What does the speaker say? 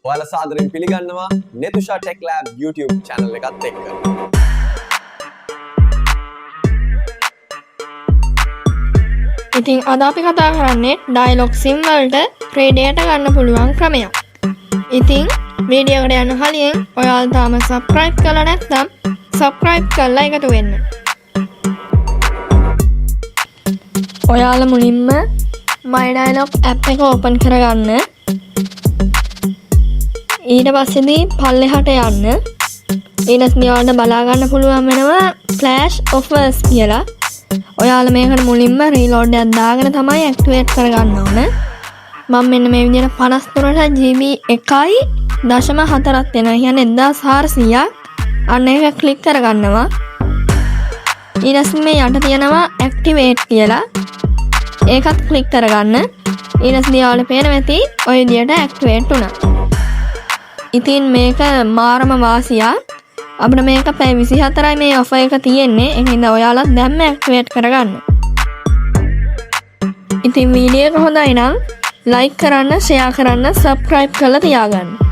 ඔයාලා සාදරයෙන් පිළිගන්නවා නෙතුෂා ටෙක් ලැබ් YouTube channel එකත් එක්ක. ඉතින් අද අපි කතා කරන්නේ ඩයලොග් සිම් වලට ෆ්‍රී ඩේටා ගන්න පුළුවන් ක්‍රමයක්. ඉතින් වීඩියෝ එකට යන්න කලින් ඔයාලා තාම සබ්ස්ක්‍රයිබ් කරලා නැත්නම් සබ්ස්ක්‍රයිබ් කරලා එකතු වෙන්න. ඔයාලා මුලින්ම My Dialog app එක ඕපන් කරගන්න. ඊට පස්සේදී පල්ලෙහාට යන්න. ඊට පස්සේ ඔයාලට බලා ගන්න පුළුවන් වෙනවා ෆ්ලෑෂ් ඔෆර්ස් කියලා. ඔයාලා මේකට මුලින්ම රීලෝඩ් එකක් දාගෙන තමයි ඇක්ටිවේට් කරගන්න ඕන. මම මෙන්න මේ විදිහට 53ට GB 1.4ක් වෙනවා. කියන්නේ 1400ක්. අන්න ඒක ක්ලික් කරගන්නවා. ඊට පස්සේ මේ යට තියෙනවා ඇක්ටිවේට් කියලා. ඒකත් ක්ලික් කරගන්න. ඊට පස්සේ ඔයාලට පේනවා ඇති ඔය විදිහට ඇක්ටිවේට් වුණා. ඉතින් මේක මාරම වාසියක්. අපිට මේක පැය 24යි මේ ඔෆර් එක තියෙන්නේ. ඒක හින්දා ඔයාලත් දැන්ම ඇක්ටිවේට් කරගන්න. ඉතින් වීඩියෝ එක හොඳයි නම් ලයික් කරන්න, ෂෙයා කරන්න, සබ්ස්ක්‍රයිබ් කරලා තියාගන්න.